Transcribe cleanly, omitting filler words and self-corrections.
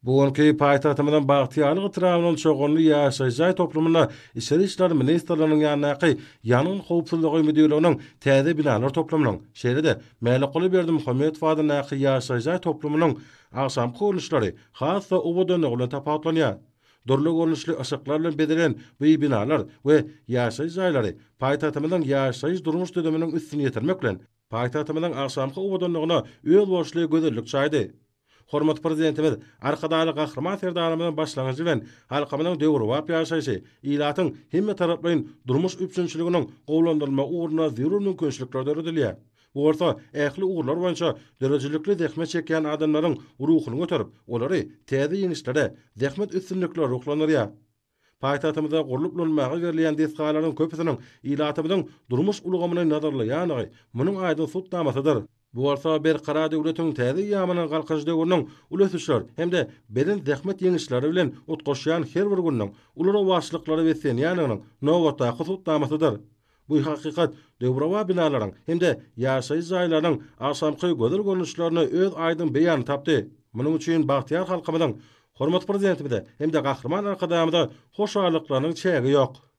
Bu günki paýtagtymyzyň Bagtyýarlyk etrabynyň Çoganly ýaşaýyş jaý toplumynda Içeri işler ministrliginiň ýanyndaky Ýangyn howpsuzlygy müdirliginiň täze binalar toplumynyň, şeýle-de Mälikguly Berdimuhamedow adyndaky ýaşaýyş jaý toplumynyň agşamky görnüşleri has-da owadanlygy bilen tapawutlanýar. Dürli görnüşli yşyklar bilen bezelen bu binalar we ýaşaýyş jaýlary paýtagtymyzyň ýaşaýyş-durmuş düzüminiň üstüni ýetirmek bilen, paýtagtymyzyň agşamky owadanlygyna özboluşly gözellik çaýdy. Hormatly Prezidentimiz Arkadagly Gahryman Serdarymyzyň başlangyjy bilen halkymyzyň döwrebap ýaşaýşy, ilatyň hemmetaraplaýyn durmuş üpjünçiliginiň gowulandyrylmagy ugrunda zerur mümkinçilikler döredilýär. Bu bolsa ähli ugurlar boýunça döredijilikli zähmet çekýän adamlaryň ruhuny göterip, olary täze ýeňişlere, zähmet üstünliklerine ruhlandyrýar. Paýtagtymyzda gurlup ulanmaga berilýän desgalaryň köpüsiniň ilatymyzyň durmuş ulgamyny nazarlaýandygy munuň aýdyň subutnamasydyr. Bu bolsa Berkarar döwletiň täze eýýamynyň Galkynyş döwrüniň uly ösüşler hem-de belent zähmet ýeňişleri bilen utgaşýan her bir gününiň uly rowaçlyklara beslenýändiginiň nobatdaky subutnamasydyr. Bu hakykat döwrebap binalaryň hem-de ýaşaýyş jaýlarynyň agşamky gözel görnüşlerinde öz aýdyň beýanyny tapdy. Munuň üçin bagtyýar halkymyzyň hormatly Prezidentimize hem-de Gahryman Arkadagymyza hoşallyklarynyň çägi ýok.